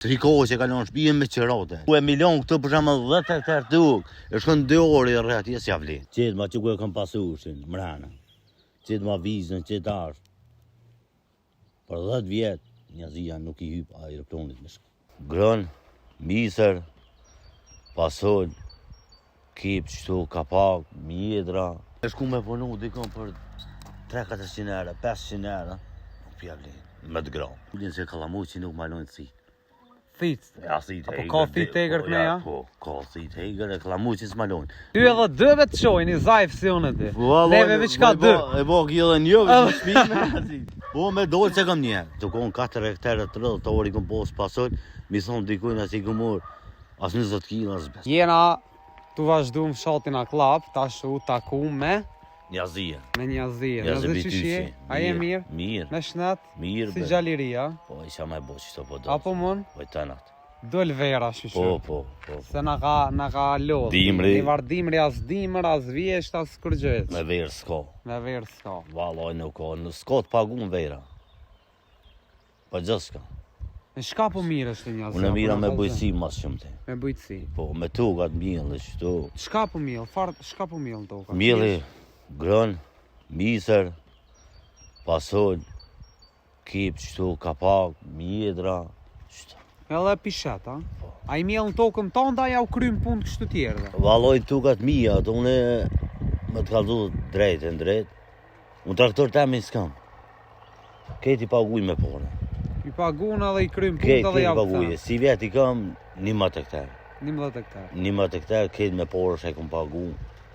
Tri kohë që kalon shtëpinë me qerote. Ku e milion këtu për shembull 10 hektar tokë, e shkon 2 orë i rreth atje s'ja vlen. Qet ma që ku e kam pasushin, mrena. Qet ma vizën, qet ashtë. Për 10 vjet, njazia nuk i hyp aeroplanit me shku. Grën, misër, fasol, Kip, qëtu, kapak, mjedra. E shku me punu dikon për 3-400 euro, 500 euro, nuk pja vlen, me të gra. Ulin se kallamuqi nuk ma lojnë thit. Thit? Ja, thit Apo ka thit egër po, këneja? Po, ka thit egër e kallamuqi s'ma lojnë. Ty edhe dyve të qojnë, i zajf si unë ti. Po, Neve veç ka dy. E bo, kjo edhe një, veç në shpi me Po, me dorë që kam një. Të konë 4 hektarë 30 orë i kom pos fasol, mi thonë dikujnë as i kom morë, as 20 kilo, as 5. Jena Tu vazhdu në fshatin Akllap, tash u taku me Njazia. Me Njazia. Njazi qysh je? A je mirë? Mirë. Me shnet? Mirë. Si gjaliria? Po, isha me bo që të po do. Apo mund? Po, i tënat. Dol vera shyqyr. Po, po, po. Se na ka, na ka lodh. Dimri. Një var dimri, as dimër, as vjesht, as kurgjë. Me verë s'ka. Me verë s'ka. Vallaj nuk ka, nuk s'ka të pagun vera. Po gjithçka. Me shka po mirresh ti Njazi? Unë mirrem me bujqësi ma shumë ti. Me bujqësi. Po, me tokat mjellë, qëtu. Shka po mjell, far, shka po mjell në toka? Mjelli, grën, misër, fasol, kip, qëtu, kapak, mjedra, qëtu. Edhe pishet, a? Po. A i mjell në tokën tënde, a jau kryn punë kështu tjerëve? Vallaj në tokat mija, ato unë me të kallzu drejt e drejt. Unë traktor temin s'kam. Krejt i paguj me pare. I pagun edhe i kryn punët edhe ja paguj. Sivjet i kam 11 hektar. 11 hektar. 11 hektar krejt me pare që i kam pagu.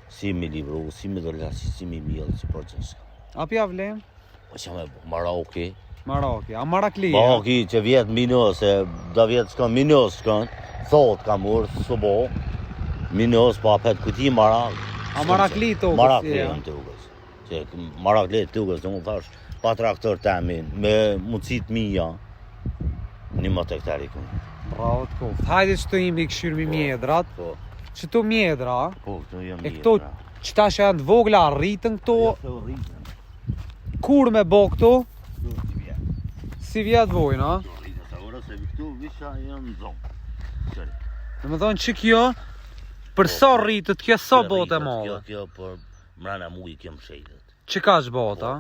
Si mi livru, si mi dërla, si, si mi mjell, si për që A pja vlen? Po që me bo, maraki. Maraki, a marakli? Maraki që vjet minus, e do vjet s'kam minus s'kam, thot kam urë, s'u bo, minus, po apet kuti marak. A marakli tokës? Marakli janë tokës. Që marakli tokës, unë thash, pa traktor temin, me mundësit mija, një më të hektari ku. Bravo të koft. Hajde që të imi këshyrmi po, mjedrat. Po. Që të mjedra. Po, këto janë mjedra. E këto që tash janë të vogla, rritën këto. Jo, këto rritën. Kur me bo këto? Sivjet bojnë, a? Do me thonë që kjo, për sa rritët, kjo sa bohet e madhe? Kjo, kjo, për mrena muji kjo mshelet. Që ka që bohet, a?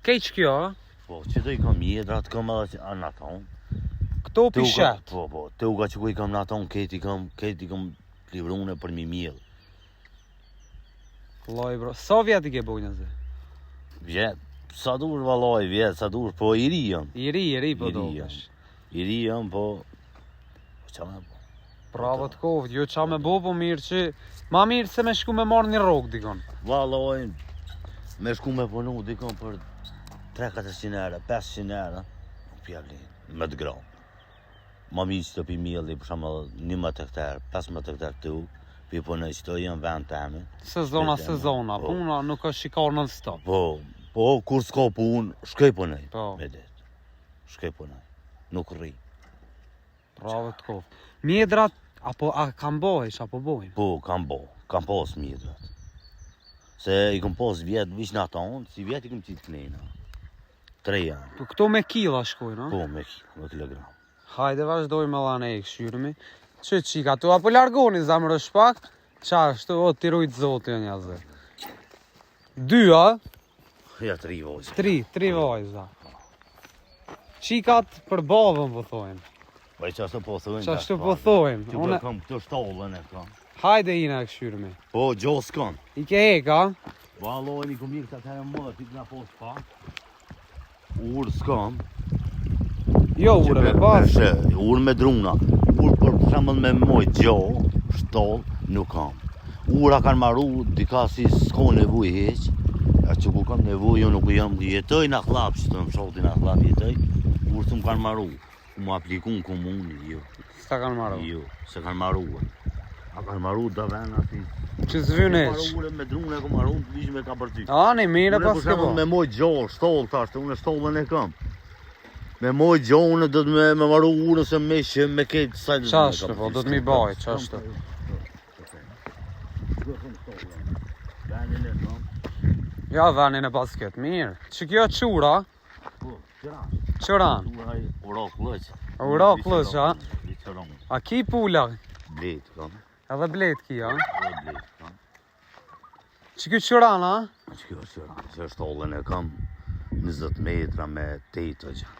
Kej që kjo, a? Po, që do i kam mjedrat, kam edhe që anë atonë. Këto pishet? Po, po, toka që ku i kam në atonë, krejt i kam, krejt i kam livrune për mi mjellë. Vllai bro, sa vjet i ke bo Njazi? Vjet, sa dur vallai vjet, sa dur, po i ri jam. I ri, i ri po do. I ri jam, po po ça me bo. Bravo të koft, jo ça me bo, po mirë që ma mirë se me shku me marrë një rrogë dikon. Vallai me shku me punu dikon për 3-400 euro, 500 euro, nuk pja vlen, me të gra. Ma mirë që të pi mjelli, për shembull, 11 hektar, 15 hektar tokë, pi punoj qëto janë vend temin. Sezona, sezona, po. puna nuk është shikar non stop. Po, po, kur s'ka punë, shkoj punoj, po. me det. Shkoj punoj, nuk rri. Bravo të koft. Mjedrat, apo a kam bo, ish, apo bojnë? Po, kam bo, kam pas mjedrat. Se i kam pas vjet, vish në atonë, si vjet i kam qitë knena. Tre janë. Po këto me kila shkojnë, a? Po, me kila, me kilogram. Hajde vazhdojmë edhe ne e këshyrmi. Që qika, tu apo largoni zemër është pak? Qa ashtu, o t'i rujtë zoti o Njazi. Dy, a? Ja, tri vajza. Tri, tri vajza. Qikat për babën, po thojnë. Po e qashtu po thojnë. Qashtu po thojnë. Që po kam këto shtollën e kam. Hajde ina e këshyrmi. Po, gjo s'kam. I ke hek, a? Vallai, një kom mirë këta të më, ti këna po s'pa. Urë s'kam. Jo, urë me pas. Shë, urë me druna. Urë për shembull me mojt gjo, shtoll, nuk kam. Ura kanë maru, dika si s'ka nevojë hiq. A që ku kam nevojë, jo nuk jam, jetoj në Akllap, që të në fshatin Akllap jetoj. Urë s'më kanë maru. Ku më apliku në komunë, jo. S'ta kanë maru? Jo, s'e kanë maru. A kanë maru do vena si... Që s'vynë hiç? Maru ure me drunë e ku maru, të vishë me ka përty. A, një mire pas ke po. Me mojt gjo, shtoll tash, unë shtollën e kam. Me mojt gjo, unë do të me, me maru urën se me që me ketë sa... Qashtu, po, do të mi baj, qashtu. Ja, venin e pas këtë, mirë. Që kjo qura? Po, qëran. Qëran. Ura, ura, këllëq. Ura, klloç, a? A ki pula? Blet, kam. Edhe blet ki, a? Edhe blet, kam. Që kjo qëran, a? Që kjo qëran, që është tollën e kam 20 metra me 8 të gjë.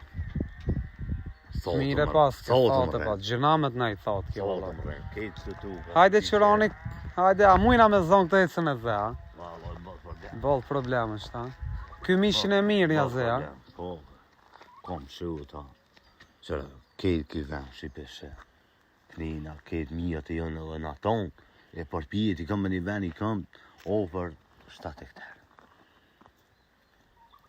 Mire pas, ke thotë pas, gjënamet na i thotë kjo valla. Hajde qërani, hajde, a mujna me zonë këtë ecën e dhe, a? Boll problem është, a? Ky mishin e mirë ja ze, a? Po, kom shu, ta. Qëra, kejt ky ven, shqipeshe. Knina, kejt mija të janë edhe në tonë, e përpjetë i kam me një ven i kam over 7 hektar.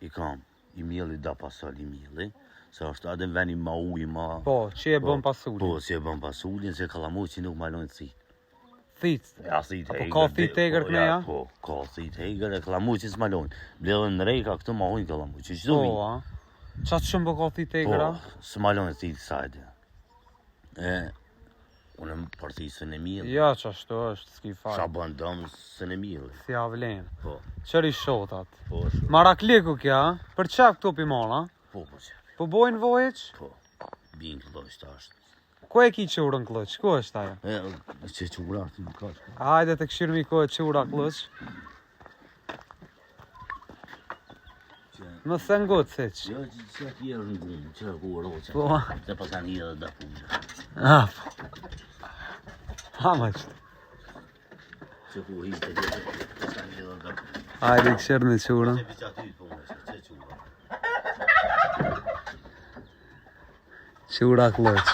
I kam, i mjelli da pasol i mjelli, se është edhe veni ma uji ma... Po, që e bën pasulin. Po, që e bën pasulin, se kallamuqi nuk ma lojnë thit. Thit? Ja, thit Apo ka thit egër po, këneja? Po, ka thit egër e kallamuqi s'ma lojnë. Bledhen në reka, këtu ma hujnë kallamuqi, që Po, a? Qatë shumë po ka thit egër, a? Po, s'ma lojnë thit kësajde. E, unë për ti së në mirë. Ja, që ashtu është, s'ki faj. Sa bën dëm së në mirë. Si ja vlen. Po. Qëri shotat. Po, shumë. Marakliku kja, për qef këto pimona? Po, po, qef. Po bojnë vojq? Po, binë këlloj të është. Ku e ki qurën klloç? Ku është ajo? E, që qura është në klloç. Hajde të këshirmi ku e qura klloç. Më se ngut, seç. Jo, që që atje është në gumë, që ku e roqa. Po. Se pas kanë edhe da punë. Ah, po. Ha, më qëtë. Që ku hi të gjithë, pas kanë edhe da punë. Hajde këshirë në qurën. Se biqa aty punë, që që qura. Qura klloç.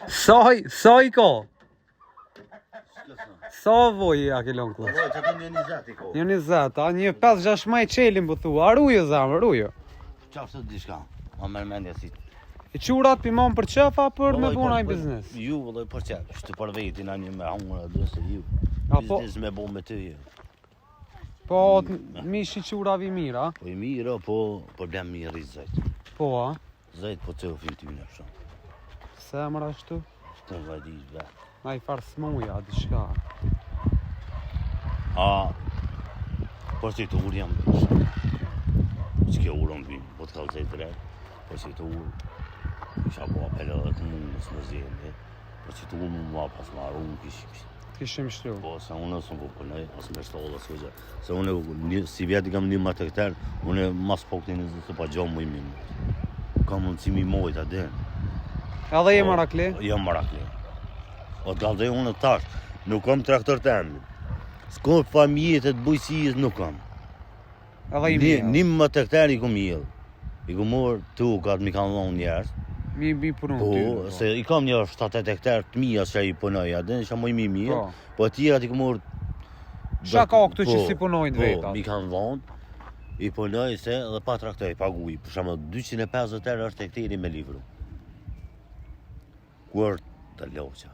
Saj, saj ka? Sa voj ja ke lon klloç? Po, që të një 20 i ko. Një 20, a një 5-6 maj qelim po thua, a rujo zemër, rujo. Qafë të diçka, ma merr mendja si E qurat pi mon për qef a për me Vëllai, bu për- naj për- biznes? Ju, vëllai, për qef, shtë për vetin, a një me hungër, a do se ju. A po- Biznes me bo me ty, jo. Po, të mishi quravi mirë, a? Po i mirë, po problem mi rrit zejt. Po, a? Zejt po të ofin ty në shumë. Se më ashtu? Të vadi vetë. Na i farë smuja, diçka. A, po si të urë jam Që kjo urë më vinë, po të kalë drejt, po si të urë, isha po apel edhe komunës në zjende, po si të urë më ma pas ma runë kishim. Kishim shtu. Po, se unë s'më po punoj, as me shtollë, as gjë. Se unë, një, si vjetë kam një më të këtër, unë mas po këti një të pa gjo mu i mi mojt. Kam mundësi mi mojt, a din. Edhe je Po, marakli? Jam marakli. O të kallzoj unë tash, nuk kam traktor të emrin. S'kom familje të bujqësisë nuk kam. Edhe i Një, mirë. një më të këtër i kom jellë. I kom morë tukat, mi kanë dhonë njerëz. Mi, mi punu Po, ty, po. se i kam një 7-8 hektar të mia që i punoj, a din, që muj mi mirë. Po. Po tjerat i kom morë Qa ka këtu që si punojnë po, vetat? Mi kanë dhonë, i punoj se edhe pa traktor i paguj. Për shembull 250 euro është hektari me livru. Ku është të loqa?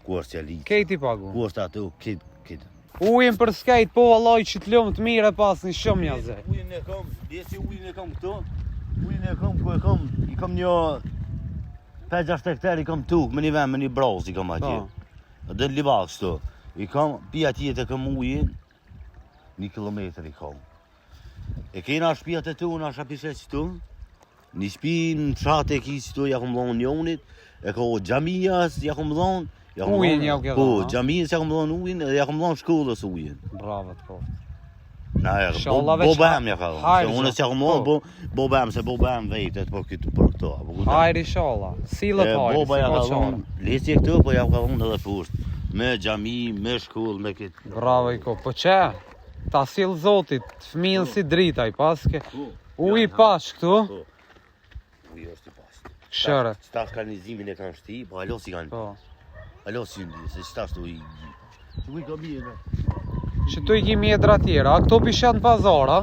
Ku është jalica? Kejt i pagu. Ku është ato? Kit, kit. Ujin për skejt, po vallaj që të lëmë të mirë e pas një shumë ja ze. Ujin e kam, djesi ujin e kam këtu. Ujin e kam ku e kam, i kam një 5-6 hektar i kam tuk me një vend, me një brazë i kam atje. Po. Dhe në Livadh kështu. I kam, pi atje të kam ujin, një kilometër i kam. E kena shtëpiat e tona, shapishe qëtu. Një shtëpi në fshat e ki qëtu, ja kom dhonë njonit, e ka xhamia, ja kom dhonë, ja kom Ujin dhonë- ja u ke Po, dhonë, a? xhamisë ja kom dhonë ujin edhe ja kom dhonë shkollës ujin. Bravo të koftë. Na e, bo, Inshallah veç boba em ja ka dhonë. hajr, Se unë s'ja kom dhonë, po. bo, boba em, se boba em vetet për këtë për këto. Apo kupton? Hajr inshallah. Sillet E, hajr, Boba si ja ka ka qarë. dhonë, lesi këtu, po ja ka dhonë edhe poshtë. Me xhami, me shkollë, me këtë. Bravo i ko. Po që? Ta sill Zotit, fëmijën si drita i paske. Po. Uji pash këtu. Po. Uji është i pastë. Këshëre. Qëtash kanalizimin e kanë shti, po alo si kanë, Po. alo si ndi, se qëtash tu i gi. Që uji ka mirë, ne? Që tu i ki mjedra tjera, a këto pishat në pazar, a?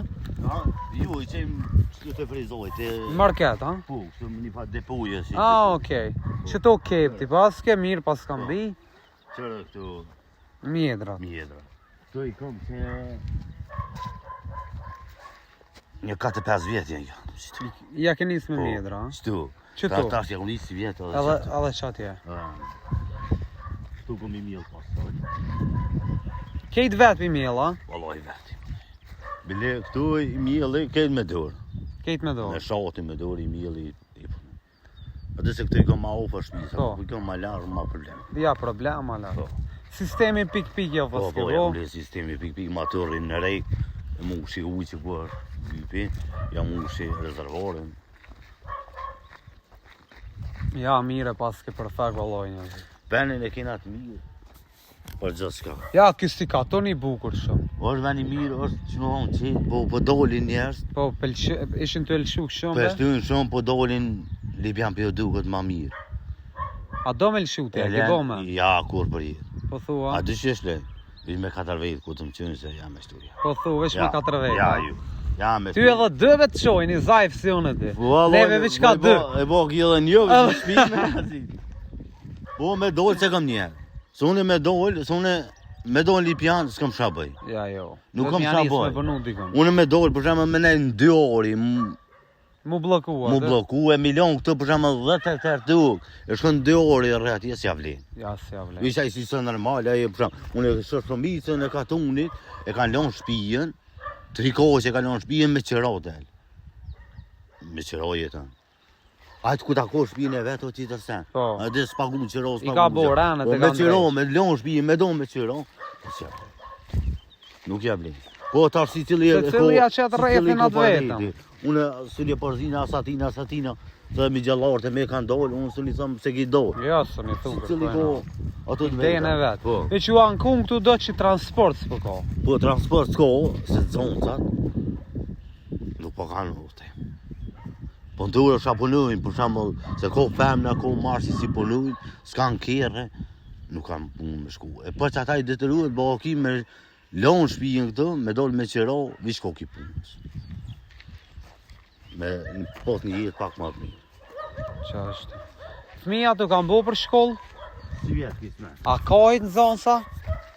Ha? Jo, i qemë që të frizoj, të... Në market, a? Po, kështu më një pa depoje si. Ah, okej. Që to kep ti paske, mirë pas kam bi, Qërë këtu mjedra. mjedra. Këtu i kom që... Një 4-5 vjetë janë janë. Qëtu. Ja ke nis me Po, mjedra, a? Qëtu. Qëtu? Ta, tash jam nisë si vjetë edhe Edhe qëtu. edhe çatje. Ah. Këtu kom i mjellë pastaj. Kejt vet pi mjell, a? Wallahi veti. Bile këtu i mjelli krejt me dorë. Kejt me Me dorë. shatin me dorë i mjelli i punë. Atë se këto i kam ma afër shtëpisë, Po. po i kam ma larg, ma problem. Ja, problem, ala. Po. Sistemi pik pik jo Po, po s'ke po, bo. jam ble sistemi pik pik motorin në rejk, e mushi ujë që ku është gypi, jam mushi rezervorin. Ja, mire paske perfekt vallai njerëz. Venin e kena të mirë, për gjithë s'ka. Ja, ky si katon i bukur shumë. është ven i mirë, është që më thonë që, po, po dolin njerëz, Po, pëlqe, ishin të lëshu shumë. po e be? shtynë shumë, po dolin Libjan po jo duket ma mirë. A do me lëshu ti, a E ke len- bo me? Ja, kur për jetë. Po thua, A di që është le? Vi me katër vetë ku të më qenë se jam e shtuja. po thua, veç me katër vetë. Ja, a? ju. Ja, me Ty edhe dy vetë qojnë, i zajf si unë ti. Valla, Neve veç ka e dy. bo- E bo kjo edhe një, veç në shtëpi me azi. Po me dol se kam njerë. Se unë me dol, se unë me dol Lipjan s'kam çfarë bëj. Ja, jo. Nuk Vetëm kam ja sa nis boj. Me punu dikun. Unë me dol për shembull me nej në 2 orë, m- Mu bllokua. mu dhe? blloku e milion këtë për shembull 10 hektar tokë. E shkon 2 orë rreth atje s'ja vlen. Ja, s'ja vlen. Isha i si së normal, ai për shembull, unë e shoh shumicën e katunit, e kanë lënë shtëpinë, tri kohë që e kanë lënë shtëpinë me qira del. Me qira jetën. Ai ku takon shtëpinë e vet o tjetër sen. Po. A dhe s'pagun qira, I ka s'pagun. bo ranët Po e me kanë qira, drejt. me lënë shtëpinë, me do me qira. Po s'ja vlen. Nuk ja vlen. Po tash si cili Se cili ja qet si rrethin cili atë ko vetëm. pareti. Unë s'u përzina as atina as atina, se mi gjallorët e me kanë dolë, unë s'u thëm se ki dolë. Jo, s'u një Si thukur. cili ko ato të Idenë e vet. Po. E që u ankun këtu do që transport s'po ka. Po transport s'ka, se zoncat nuk po kanë ute. Po ndurë është punojnë, për shembull, se ka femna, ka marsi si punojnë, s'kan kerre, nuk kanë punë me shku. E për që ata i detyruhet, bo ki me lonë shtëpinë këtë, me dol me qira, vish ko ki punës. Me në pot një jetë pak më të mirë. Që është. Fëmija të kanë bo për shkollë? Si vjet kisme? A ka i në zonsa?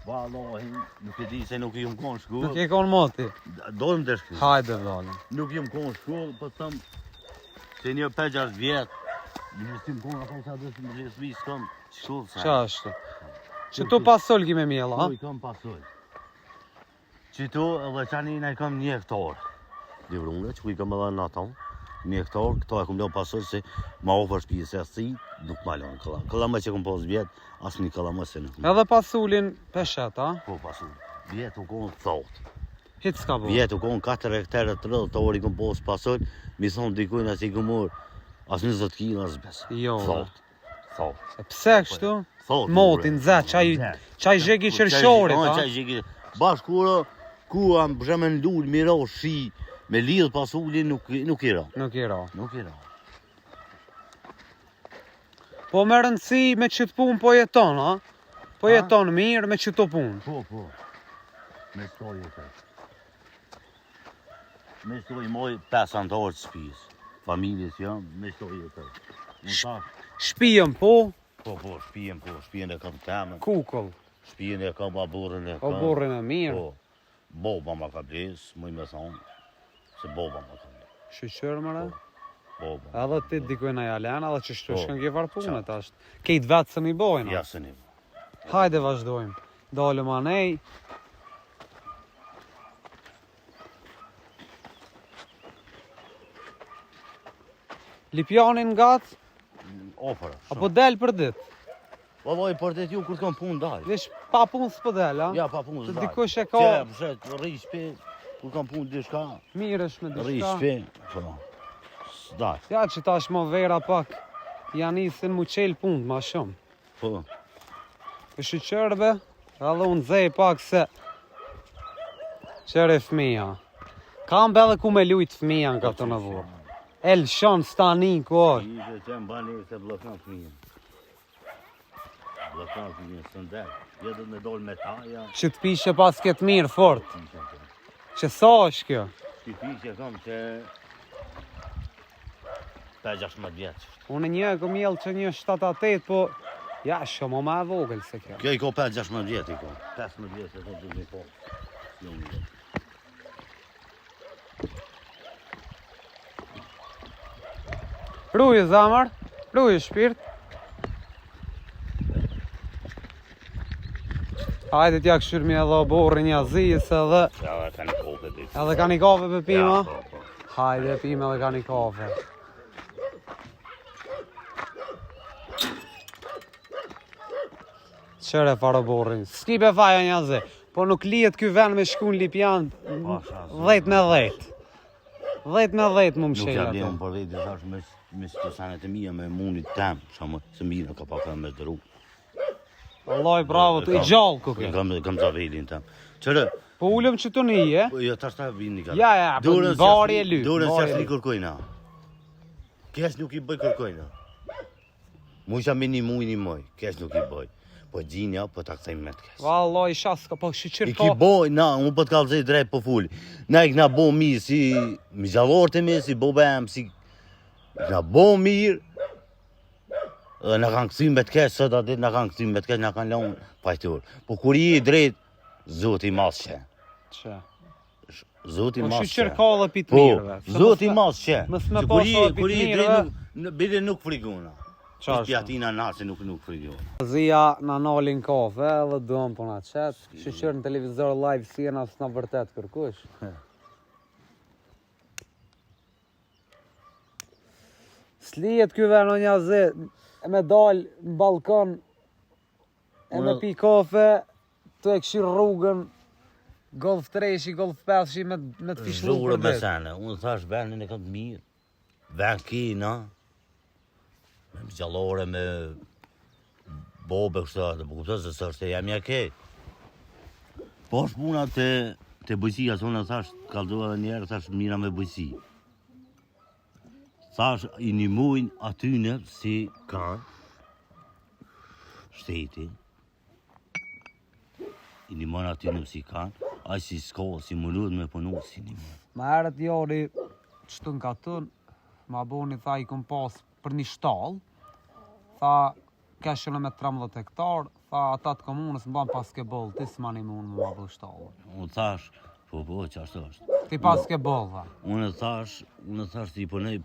Vallahi, nuk e di se nuk i jam konë shkollë. Nuk e konë moti. Dolëm të shkollë. Hajde vllai. Nuk jam konë shkollë, po them se një 5-6 vjet, një si më konë ato sa do të më rjesmi, s'kam shkollë sa. Qa është? Që tu pasol ki me mjella, ha? Po i kam pasol. Që tu edhe qani na i kam një hektar. Livrune, që ku i kam edhe në ato, një hektar, këto e kam lënë pasol se ma ofër shtëpisë se si nuk ma lënë këlla. Këlla më që kam pas vjet, as një këlla më se nuk. më- Edhe pasulin peshet, ha? Po pasul. Vjet u konë thotë. Hiç s'ka bo. Vjet u konë 4 hektarë 30 orë i kam pas pasol, mi thonë dikujnë as i kam marr as 20 kg as bes. Jo. Thotë. Thotë. E pse kështu? Thotë. Motin, nxe, çaj çaj zhegi Po, qershorit, çaj- ha? Çaj zhegi. Bash kur ku am për shembull në lul miro shi me lidh pasulin nuk nuk i ra. Nuk i ra. Nuk i ra. Po me rëndësi me qëtë punë po jeton, ha? Po Ha? jeton mirë me qëto punë. Po, po. Me stoj jetë. Me stoj moj pesë anëtarë të shtëpisë. Familjes jam, me stoj jetë. Unë thash, Shpijën po, po, po, shtëpinë, po, shtëpinë e kam temën. kukull, Shtëpinë e kam, aburrin e o kam. burrin e mirë. Po. Boba ma ka ble, s'muj me thonë, se boba ma ka ble. Shyqyr mëre. Boba. Edhe ti dikujna ja lën, edhe që shtu Po. shkon ke farë punë Qa? tash. Kejt vetë se mi bojnë. Ja se një. Hajde vazhdojmë. Dalëm anej. Lipjanin gatë, Ofër. apo del për ditë? Vallai për det ju kur t'kam punë dal. Veç pa punë s'po del, a? Ja pa punë Të s'dal. dikush e ka- Qe, pse rri shtëpi, kur kam punë diçka, Mirë është me rri diçka. shtëpi, po. S'dal. Ja që tash më vera pak, ja nisin mu qel punë ma shumë. Po. Për shyqërve, edhe unë zej pak se qëre fëmija. Kam be edhe ku me lujt fëmija në këtë në vorë. E lëshon stani ku është. Ishte që mbani se bllokon fëmijën. Bllokon fëmijën s'ndel. Ja do të me dol me ta, ja. Që të pishe pas këtë mirë fort. Pishe, po. Që sa është kjo? Ti pishe kam që 5-16 vjeç. Unë një e kom jellë që një 7-8, po ja shumë ma e vogël se kjo. Kjo i ka 5-16 vjet i ka. 15 vjet se thotë do të po. Jo, jo. Ruj zemër, ruj shpirt. Hajde t'ja këshyrmi edhe oborrin jazis edhe Ja, ka një kope ditë. edhe ka një kafe për pima. Ja, po, po. Hajde pime edhe ka një kafe. Qyre fare burrin. S'ki be faj o Njazi. Po nuk lihet ky vend me shku në Lipjan 10 me 10. 10 me 10 më mshel. Nuk ja vlen për vetë, thash me me këto senet e mia me mundit tem, sa më së mirë ka pak me dru. Wallahi bravo, ti i gjallë ku ke. Kam kam zavelin tem. Qyre? Po ulëm që të një, e? Po jo tash ta vini ka. Ja, ja, po bari e ly. Dorën s'ia kërkojna. Kesh nuk i bëj kërkojna. Mujsha me një muj një muj, kesh nuk i bëj. Po gjinja, po ta kthejmë me të keq. Vallaj, isha s'ka, po shyqyr I ki bo, na, unë po të kallzoj drejt po fuli. Na i kna bo mirë si mixhallorët e mi, si boba em, si... I kna bo mirë, dhe na kanë kthy me të keq, sot atë ditë na kanë kthy me të keq, na kanë lënë fajtor. Po kur je i drejt, Zoti i madh që. Që? Zoti po, madh. Po shyqyr ka dhe pi të po, mirëve. Zoti madh që. Mos me pas edhe pi të mirëve. Në bile nuk frigona. Qa është? Atina na se nuk nuk frigona. Zia na nalin kafe edhe duam po na qet. Shyqyr në televizor live si jena s'na vërtet kërkush. S'lihet ky ven o Njazi me dal në ballkon E me pi kafe, tu e kqyr rrugën, Golf 3-shi, Golf 5-shi me, me të fishllu për me sene, unë thash vendin e kam të mirë, vend ki, na, me gjallore, me bobe, kështu, dhe po kupton se s'është e jemja kejt. Po është puna te, te bujqësia, se unë thash, kallzova edhe njerë, thash, mira me bujqësi. Thash, i nimojnë atyne si kanë, shteti, i nimon atyne si kanë, ai si s'ka, si mundet me punu, si nimon. Ma herët njani qëtu në katun, ma boni tha i kom pas për një shtallë, tha Kesh unë me 13 hektar, tha ata të komunës më ban paske boll, ti s'ma nimon me ma bo shtallën. Unë thash, po po, qashtu është. Ti paske boll, tha. Unë thash, unë thash ti punoj,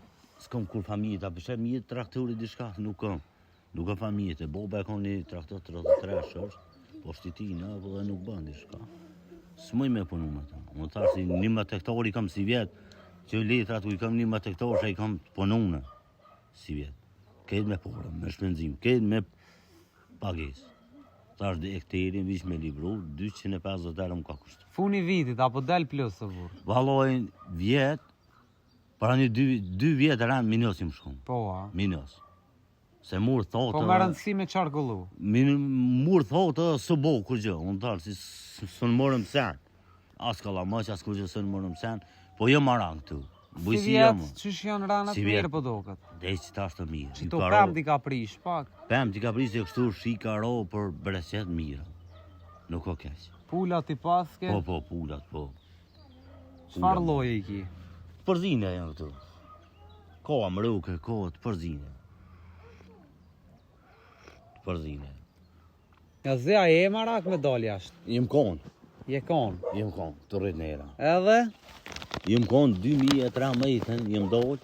s'kom kur familje, ta pëshe mjet traktori diçka, nuk kam. Nuk kam familje, te boba e kam një traktor 33 është, po është i ti, në, po dhe nuk bën diçka. S'muj me punu me ta. Unë thash, si 11 hektar i kam si vjet, që letrat ku i kam 11 hektar, që i kam të punune. Si vjet. Krejt me pare, me shpenzim, krejt me pagesë. Tash dhe hektarin, vish me libru, 250 euro më ka kushtu. Funi vitit, apo del plus o burrë? Vallojnë vjet, para një dy, dy vjet rënë minus më shumë. Po, a? Minus. Se mur thotë... Po me rëndësi me qarkullu. Min, mur thotë edhe së bo kurgjë. Unë thash, si s'në morëm sen. As kallamaq, as kurgjë s'në morëm sen. Po jo maran këtu. Si vjet, qysh janë ranat mirë po doket? Dhe që tash të mirë. Që to pemë t'i ka prish, pak? Pemë t'i ka prish e kështu shi ka ro për bereqet mirë. Nuk o keq. Pulat i paske? Po, po, pulat, po. Çfarë lloje i ki? Përzine janë këtu. Ka amruke, ka të përzine. Të përzine. Ja zi, a je marak me dal jashtë? Jem kon. Je kon. Jem kon, të rrit në era. Edhe? Jem kon 2013-ën, jem dol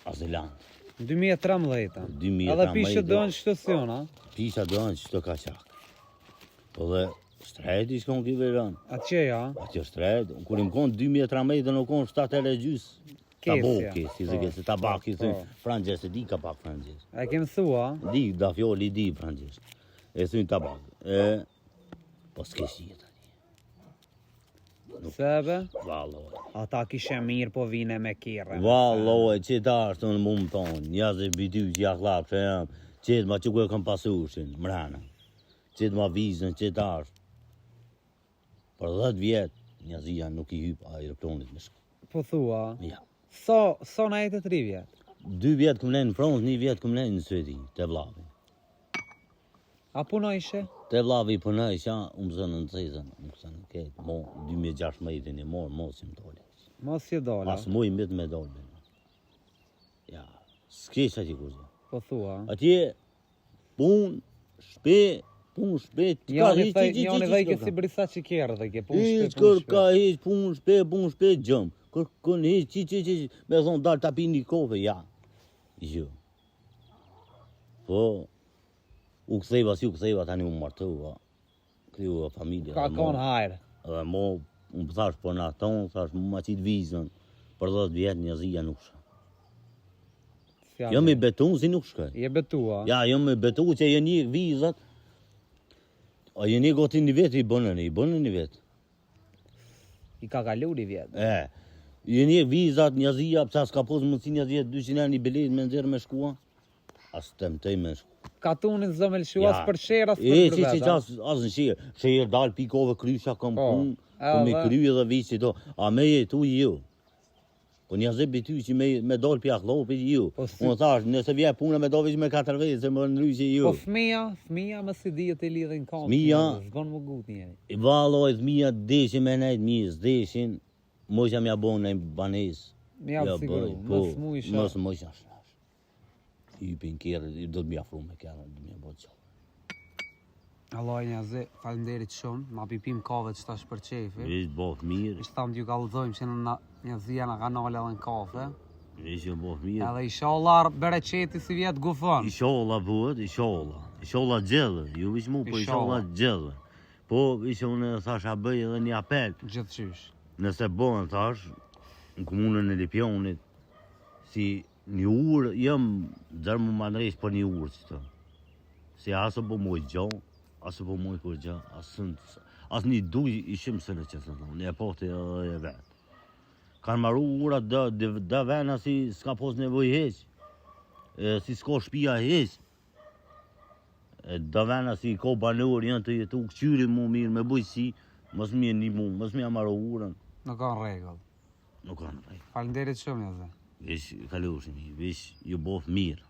azilant. 2013-ën. 2013 Edhe pisha donë qëto si jona? Pisha donë qëto ka qak. Po dhe shtrejt i shkon ki verën. A që ja? A që shtrejt, kur jem kon 2013-ën, u kon 7 euro e gjysë. Taboki, si se kese, tabaki, po. frangjes, e di ka pak frangjes. A ke mësua? Di, da fjoli, di frangjes. E thujnë tabak. E, po s'ke shijet atje. Sebe? Vallo. Ata kishe mirë po vine me kire. Vallo, e që ta është në mu më thonë, njazi bidy që ja klapë që jam, qëtë ma që ku e kam pasushin, mrena. Qëtë ma vizën, që ta është. Për 10 vjet, njazia nuk i hyp aeroplanit me shku. Po thua? Ja. Sa, sa në jetë 3 vjet? 2 vjet kum nejt në Francë, 1 vjet kum nejt në Suedi, te vllavi. A punojshe? Te vllavi punojsha, unë më zënë në cezën, unë më zënë këtë, mo, 2016 një morë, mo si më dole. Mo si dole? As muj mit me dole. Ja, s'kesh atje kurgjë. Po thua? Atje, Pun, shpi, pun, shpi, të ka hiq, hiq, hiq, hiq, hiq, si brisa që kjerë dhe ke, pun, shpi, pun, shpi. Kër ka hiq, pun, shpi, pun, shpi, gjëm. Kër kën hiq, hiq, hiq, hiq, me thonë, dalë ta pi një kofe, ja. Jo. Po, u ktheva, si u ktheva, tani u martova. Krijova familje. Ka konë hajrë. Dhe mo, unë po thash, po na tonë, thash, mu ma qitë vizën, për 10 vjetë njazia nuk shkoj. Jo me betu, si nuk shkoj. Je betua. Ja, jo me betu që je një vizat. A jeni gati një vjet i bënë, i bënë një vjet. I ka kalu një vjet. E, jeni vizat, njazia, pse s'ka pos mundësi njazia 200 një bilet me nxjerr me shkua? As temtej me shku. Katunin s'do me lëshu as për sherr, as për për E, që që as, as në sherr. Sherr dal pikove krysha kom Po, pun, po me edhe- kry edhe vici do. A me jetu ju. Po njerëzit bity që me, me dal pi akllopit ju. Po si- Unë thash, nëse vje puna me dal veç me katër vetë, se më ndryshe ju. Po fëmija, fëmija më si dihet e lidhin kamët. Fëmija- S'bën më gut njeri. I vallo e fëmija deshin me nejt mirë, s'deshin, mos jam ja bon në banes. Me jap Ja siguru, bëj, po, mos mujsha. Mos mujsha shnash. Hypin kerrit, do të më afru me kerrin, do të më bëj qallë. Allah njazi, faleminderit shumë, ma pipim kafe që tash për qefi. Veç bëf mirë, Ish thamë t'ju kallëzojmë që në njazia na ka nalë edhe në kafe. veç ju bëf mirë. Edhe inshallah bereqeti si vjet gufon. Inshallah bëhet, inshallah. Inshallah gjithë, ju veç mu, po Inshallah. inshallah gjithë. Po, ishe unë thash a bëj edhe një apel. Gjithqysh. Nëse bëhen, thash, në komunën e Lipjanit, si një urë, jam dërë më mandrejsh për një urë, si të. Si asë po muj gjo, asë po muj kur gjo, asë, asë një duj ishim së në që të thonë, e po të edhe e vetë. Kanë maru ura dë, dë, dë vena si s'ka pos nevoj heq, e, si s'ka shpia heq. E, dë vena si ka banor janë të jetu, këqyri mu mirë, me bujqësi, mos mi e një mu, mos mi e maru urën, Nuk ka në rregull. nuk kanë rregull. Faleminderit shumë njazi. Veç kalushini, veç ju bof mirë.